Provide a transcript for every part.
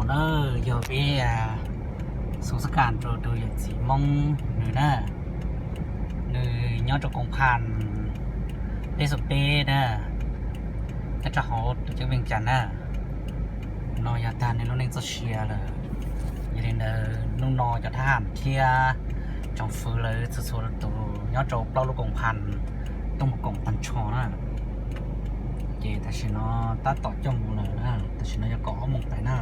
Na, yog peb xub xab kas rau tus yawm txiv Hmoob nws na, nws nyob rau koom phas peb xoom peb na, nyob rau hauv tus ceeb Veej Cas na. No yog tag nws lub neej txoj sia lawm. Yog li ntawd hnub no cov thab ham thiab tsoom fwv lawv txhua txhua tus nyob rau plaub lub koom phas tuaj mus koom tag nrho na. Ces tam sim no tab tom coj mus lawm na, tam sim no yog kaum ob moos pem na,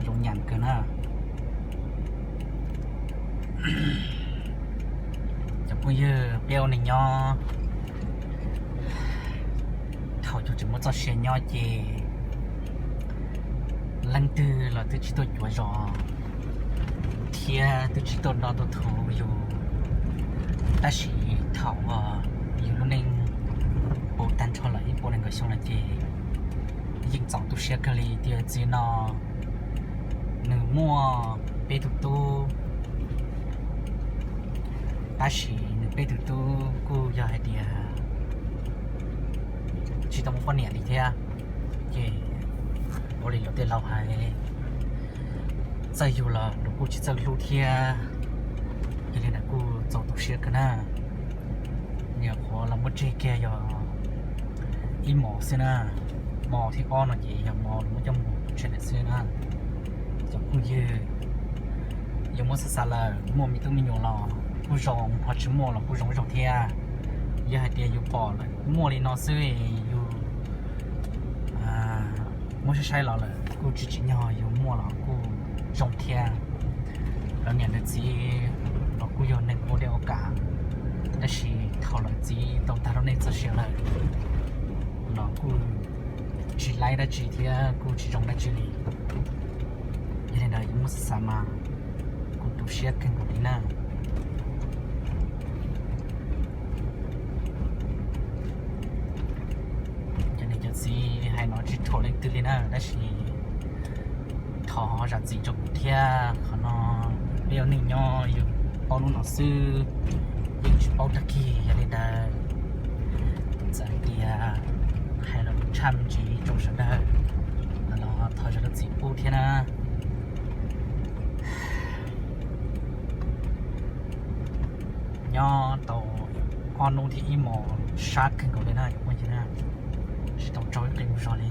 zoo nyam kawg na. Cov phooj ywg, peb ua neeg nyob, thaum yus tseem muaj txoj sia nyob ces leej twg los twb tsis tuaj cuav zos thiab twb tsis tuaj nrog tuaj thuv yus. Tab sis thaum uas yus lub neej puv tag nrho lawm ib puas nees nkaum xyoo lawm ces yeej txaus tu siab kawg li. Tiam txiv no nws muaj peb tug tub, tab sis nws peb tug tub kuj yog hais tias tsis tau muaj poj niam li thiab. Ces ua li luag tej laus hais, txawj yug los luag kuj tsis txawj hlub thiab. Yog li ntawd kuj txaus tu siab kawg na. Nyuam qhuav los muab tseg kiag yog ib mos xwb na, mos thib ob no ces yog mos los muab coj mus tsev lawm xwb na. Cov phooj ywg, yus muab xav xav lawm, muaj me tub me nyuam los kuj zoo, ho tsis muaj los kuj zoo ib zaug thiab. Yog hais tias yus pom lawm muaj li no xwb, yus muab saib saib los lawm kuj tsis tsim nyog, yus muaj los kuj zoo thiab. Lawv niam lawv txiv los kuj yog neeg ua dej ua kam, tab sis thaum lawv txiv tau tag lub neej txoj sia lawm los kuj tsis laib dab tsi thiab kuj tsis zoo dab tsi li. Yog li ntawd yus muab xav xav mas kuj tu siab kawg nkaus li na. Cov niam cov txiv hais no tsis rhuav leej twg li na, tab sis thov zam txim rau kuv thiab. Qhov no peb ua neeg nyob yus paub hnub no xwb, yeej tsis paub tag kis. Yog li ntawd txawm hais tias hais los tshaj me ntsis rau sawv daws los thov zam lub txim pub thiab na. Nyob tau ob hnub thiab ib hmos sab kawg nkaus li na, tsis tau tso ib qe mus zog li.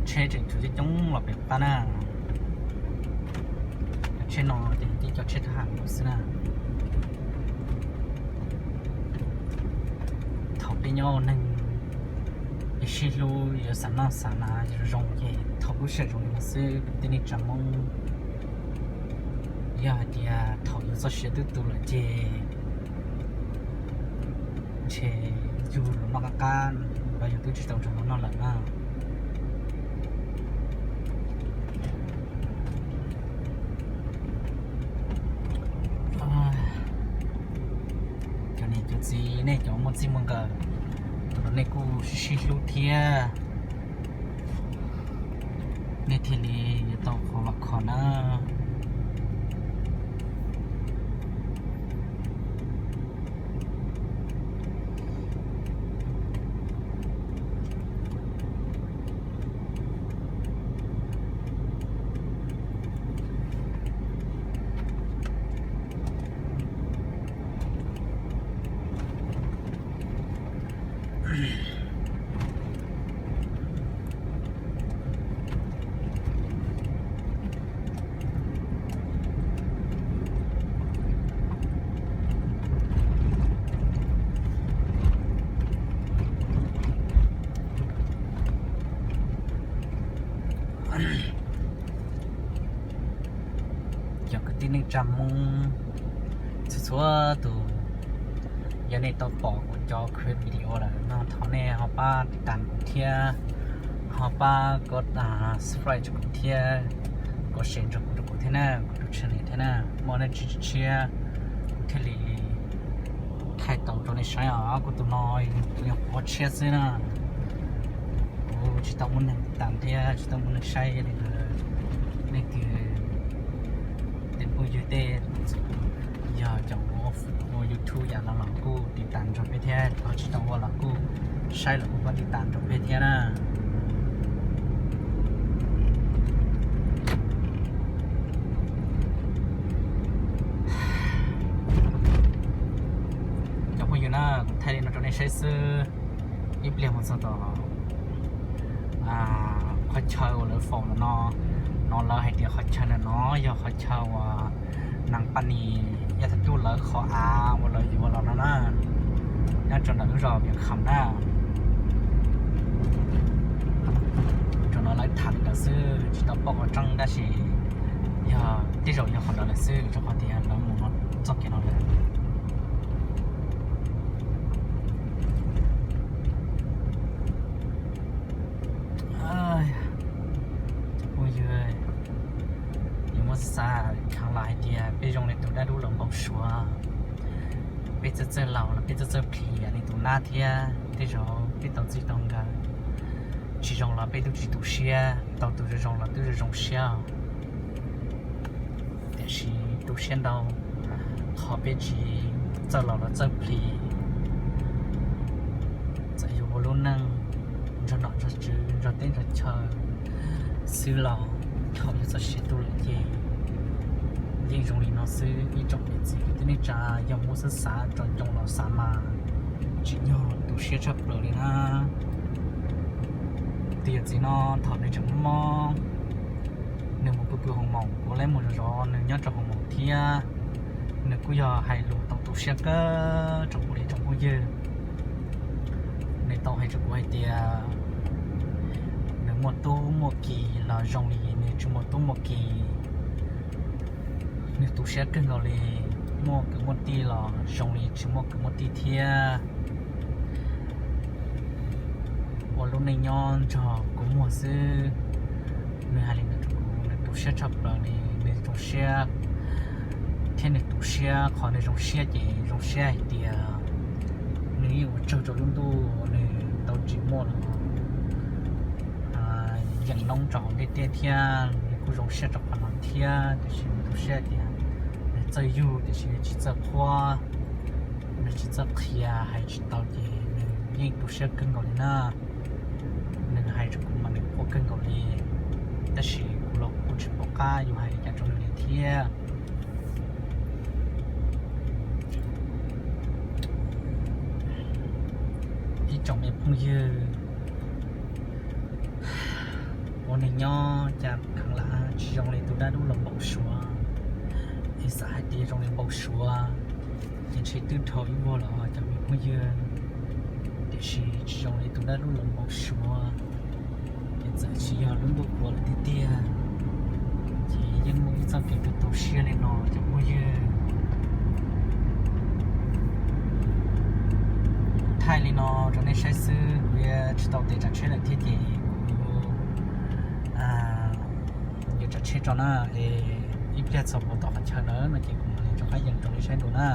Tsheb tseem tshuav coob coob los pem qab na. Cov tsheb no ces tib cov tsheb thab ham xwb na. Thaum peb nyob ua neeg es sib hlub yuav xav noj xav hnav zoo zoo ces thaum lub sij hawm zoo li no xwb kwv tij neej tsa Hmoob. Yog hais tias thaum yus txoj sia twb tu lawm ces ntshe yus los noj qab qab los yus twb tsis tau nrog luag noj lawm na. Cov niam cov txiv, nej cov muaj txij muaj nkawm los nej kuj sib sib hlub thiab, nej thiaj li yuav tau qhov vam khom na. Cov kwv tij neej tsa Hmoob txhua txhua tus, yog nej tau pom kuv cov clip video lawm no thov nej ho pab tiv tas kuv thiab, ho pab kov subscribe rau kuv thiab, kov share rau kuv, rau kuv thiab na, kuv tus channel thiab na. Muaj dab tsi tshiab kuv thiaj li thaij tau rau nej saib os. Kuv tus no tus nyuag qhuav tshiab xwb na. Kuv tsis tau muaj neeg tiv tas thiab tsis tau muaj neeg saib li ntawd. Nej kwv tij phooj ywg tej yog cov ua YouTube yam no los kuj tiv tas nrog peb thiab. Tsis tau ua los kuj saib los kuj pab tiv tam rau peb thiab na. Cov phooj ywg na, kuv thaij li no rau nej saib xwb. Ib pliag mus txog tom qhov chaw uas lawv faus ntawm no, no lawv hais tias qhov chaw ntawm no yog qhov chaw uas Naj Paj Nis Yaj Thaj Cuj lawv qhov av uas lawv yuav los no na, nyob rau ntawm lub zos Vias Kham na. Thaum no lawv tham li ntawd xwb, tsis tau paub qhov tseeb tab sis yog tej zaum yog qhov ntawd lawm xwb, rau qhov tias lawv mus no txoj kev no lawm. Cov phooj ywg, yuav muab xav kheev los hais tias peb zoo li tus dab dub los npau suav, peb txawj txawj laus los peb txawj txawj phim li tus nab thiab, tej zaum peb tau txij tau nkawm tsis zoo los peb twb tsis tu siab, tau tus zoo zoo los twb zoo zoo siab. Tiam sis tu siab ntau qhov peb tsis txawj laus los txawj phim, txawm yus ua lub neej nrog nom nrog tswv nrog teb nrog chaw xwb los thaum yog txoj sia tuaj lawm ces yeej zoo li no xwb ib tsoom niam txiv kwv tij neej tsa. Yog muab xav xav tsom ncoo los xav mas tsim nyog tu siab tshaj plaws li na. Tus yawm txiv no thaum nws tseem mob mob, nws mus pw pw hoo maum, kuv laib mus zov zov nws nyob rau hoo maum thiab. Nws kuj yog hais lus tau tu siab kawg rau kuv li tsoom phooj ywg. Nws tau hais rau kuv hais tias nws muaj tub muaj ki los zoo li nws tsis muaj tub muaj ki. Nws tu siab kawg nkaus li, muaj kwv muaj tij los zoo li tsis muaj kwv muaj tij thiab. Ua lub neej nyob nrog kua muag xwb. Nws hais li ntawd rau kuv, nws tu siab tshaj plaws li, nws zoo siab thiab nws tu siab. Qhov nws zoo siab ces zoo siab hais tias nws yeej ua tsaug rau lub ntuj nws tau tsim muaj los yeem noob rau hauv ntiaj teb thiab, nws kuj zoo siab rau qhov no thiab. Tiam sis nws tu siab hais tias nws txawj yug tiam sis nws tsis txawj qhuab, nws tsis txawj qhia, hais tsis tau ces nws yeej tu siab kawg nkaus li na. Nws hais rau kuv mas nws quaj kawg nkaus li, tab sis kuv los kuv kuj tsis pom qab yuav hais li cas rau nws li thiab. Ib tsoom me phooj ywg, ua neeg nyob cas kheev lam tsis zoo li tus dab dub los npau suav. Es xav hais tias zoo li npau suav ces ntshe twb dhau ib vuag los cov me phooj ywg, tiam sis tsis zoo li tus dab dub los npau suav. Ces txawm tsis yog lub ntuj qhuav lawm tiag tiag, ces yeej muaj ib txoj kev tu tu siab li no cov phooj ywg. Kuv thaij li no rau nej saib xwb, kuv yuav tsis tau tes tsav tsheb lawm thiab ces kuv yuav tsav tsheb tso na. Es ib pliag txog puag tom qhov chaw ntawd no ces kuv mam li rov qab yees rau nej saib dua na.